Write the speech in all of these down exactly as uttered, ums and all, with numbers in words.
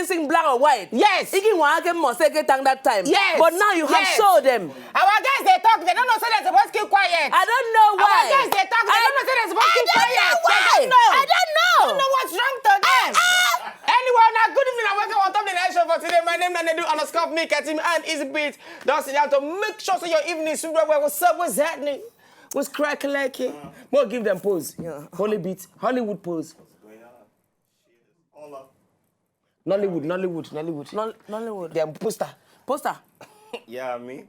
sing black or white. Yes. Igi wan ake mo seke tang that time. Yes. But now you have Yes. show them. Our guys dey talk, they don't know say they suppose keep quiet. I don't know why. Our guys dey talk, they don't know say they suppose I keep don't quiet. know why. They don't know. I don't know. I don't know what's wrong to them. Anyway, now good evening and welcome on top the night show for today. My name is Nedu underscore me, Katim and Easy Beat. Don't sit down to make sure so your evening is super well. What's up? What's happening? What's cracking like it? More give them pose. Yeah. Holy beat, Hollywood pose. Nollywood, Nollywood, Nollywood. Nol- Nollywood. Them poster. Poster. Yeah, me.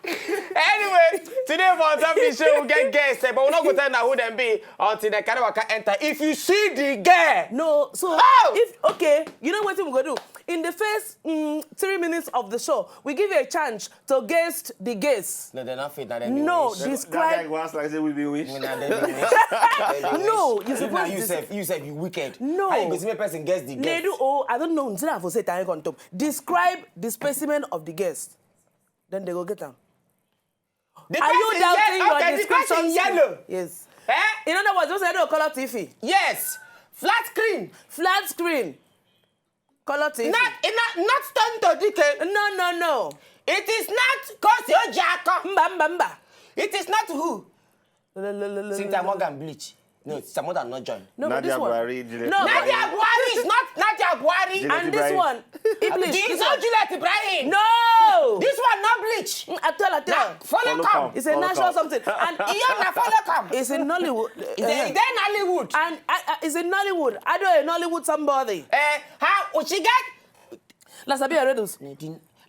Anyway, today for on top of the show, we get guests, eh, but we're not going to tell you who them be until they carry waka enter. If you see the girl, No, so Oh! if okay, you know what we go do? In the first mm, three minutes of the show, we give you a chance to guess the guess. No, they're not fit. That No, That guy describe. go ask like say we be wish. No, you You supposed you to. said you said you wicked. No. How you go see me person guess the guess? Nedu, oh, I don't know. Until I for say time on top. Describe the specimen of the guest. Then they go get them. The Are you person doubting ye- your okay, the description? person yellow. Yes. Eh? In other words, those are color T V. Yes. Flat screen. Flat screen. Color T V. Not, not, not turn to detail. No, no, no. It is not Kosi Ojako. Mba, mba, mba. It is not who. Lo, lo, lo, lo, lo, Cynthia lo. Morgan bleach. No, Cynthia Morgan not join. No, but this Nadia one. Buhari, Juliet No. Ibrahim. Nadia Buhari is not Nadia Buhari. Juliet And this Ibrahim. one. Iblis. It's This not one. Juliet Ibrahim. No. This one not bleach. Atol, Atol. Follow Follow come. come. It's a Follow natural come. Something. And Iyona follow come. it's in Nollywood. Is there Nollywood? And uh, uh, it's in Nollywood. I do a Nollywood somebody. Eh, how would she get? La Sabia Redus. No,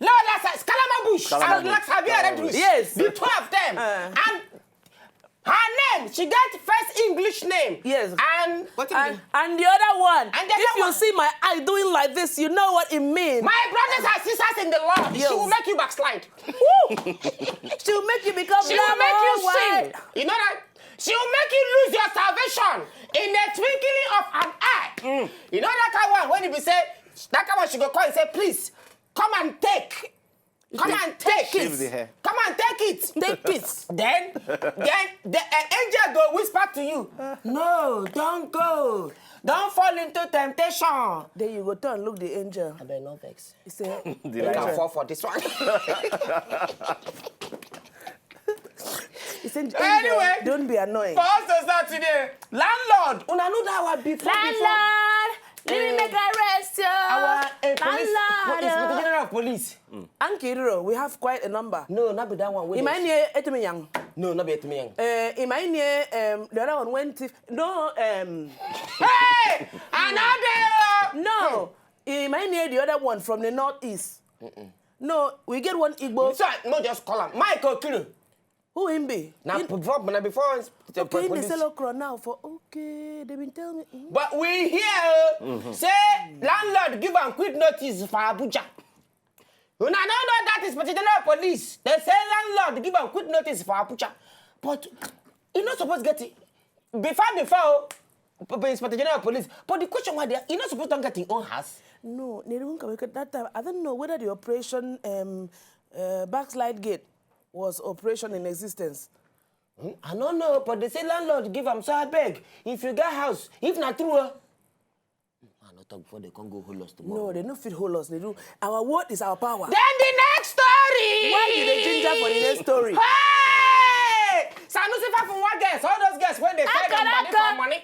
that's Skalamabush. Skalamabush. And Laxavia Redus. Yes. The two of them. Uh. And her name, she get first English name. Yes. And what is And, it? And the other one. And the If other you one. See my eye doing like this, you know what it means. My brothers and sisters in the Lord, Yes. she will make you backslide. She will make you become She will black make you or white. Sin. You know that? She will make you lose your salvation in the twinkling of an eye. You know that kind of one when you be say, that kind of one she go call and say, please, come and take. Come and take Shave it. The hair. Come and take it. Take it. Then, then the an angel go whisper to you, no, don't go. Don't fall into temptation. Then you go turn look the angel. I beg no vex. He say, The You can lighter. Fall for this one. he said, Anyway. Don't be annoyed. For us to start today, landlord. Una know that our before before. Landlord, let me make a rest, yo. Our uh, police, Landlord, Inspector yo. General of Police. Ankiriro, we have quite a number. No, not be that one. Wey In my dey- near Etuminyang. No, not be Etuminyang. Uh, in my near, um, the other one went. If, no, um, Hey, another. no. In my near the other one from the northeast. No, we get one Igbo. So no, just call him Mike Okiro. Who him be? Now before, now before the Okay, in the police. Sell Okra now for okay, they been tell me. Mm. But we hear say landlord give am quick notice for Abuja. Una no know that Inspector General of Police. They say landlord give am quick notice for Abuja. But you no suppose get it. Before, before, oh, b- b- Inspector General of Police. But the question why they, you no suppose don get your own house. No, they don't come because that time I don't know whether the operation um, uh, backslide gate was operation in existence. Hmm, I no know, but they say landlord give am, so I beg. If you get house, if na true, oh. I no talk before they come go hold us tomorrow. No, they no fit hold us. They do. Our word is our power. Then the next story. Why you dey ginger for the next story? Hey! Sanusi Fafunwa girls, all those girls when they sell them money for money.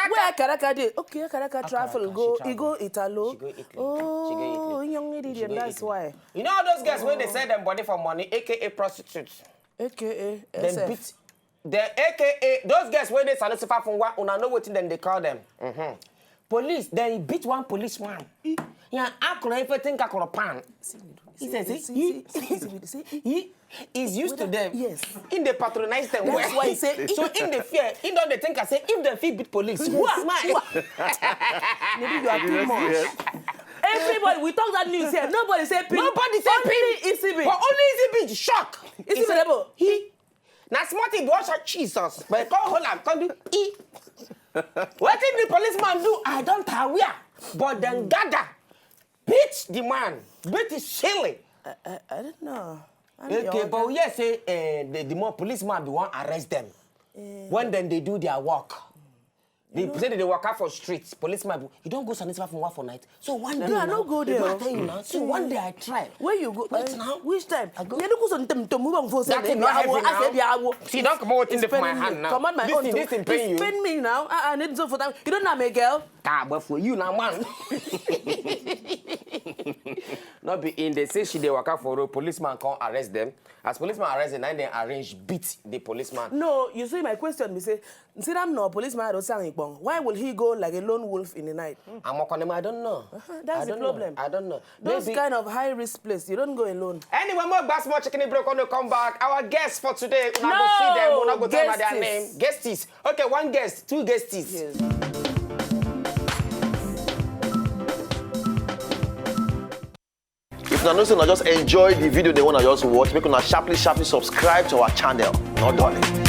Where Akaraka. Akaraka dey? Okay, Akaraka travel Akaraka, go. she He go Italo. She go Italy. Oh, She go Italy. Young lady, She go that's Italy. Why. You know all those girls when they sell them body for money, A K A prostitutes. A K A Then S F. Beat. Then A K A those girls when they Sanusi Fafunwa, una know wetin dem dey call them. Mm-hmm. Police, then he beat one policeman. Yeah, akọrọ everything akọrọ pan. He said, see, he, he is used to them. Yes. In the patronize them That's well. Why he say So in the fear, he don dey think I say if dem fit beat police, who am I? Maybe you are too much. Everybody, we talk that news here. Nobody say pin. Nobody say Only pin. E C B. But only E C B shock. E C B level. He na small thing but shock Jesus. But come hold am, come do e. Wetin the policeman do? I don't aware. But then gather, beat the man, beat his silly. I, I, I don't know. I'm Okay, the but yes, say uh, the, the more policeman be wan arrest them when then they do their work. They say they dey waka for street. Policeman, you don go Sanitifa for one for night. So one day No, I now, no go they there. don tell you now. So one day I try. Where you go? Wait Eh, now. Which time? I go- You look some tem tem move on for That thing not heavy now. See, don't come out in the my hand now. Come on, my This own. thing, Too. this thing pain It's you. Pain me now. I, I need some for that. You don't know me, girl. Ah, but for you now, man. Not be in. They say she dey waka for road. Policeman come arrest them. As policeman arrest them, now they arrange beat the policeman. No, you see my question. Me say, see that no policeman. I don't say anything. Why will he go like a lone wolf in the night? I'm a conema, I don't know. That's I the don't problem. Know. I don't know. Those Maybe- Kind of high risk place, you don't go alone. Anyway, more Gbasmo Chicken Break when we come back. Our guests for today, we not go see them, we not go tell them their Guesties. Name. Guesties. Okay, one guest, two guesties. Yes. If una know say una just enjoy the video, they wanna just watch, make una sharply, sharply subscribe to our channel. No darling.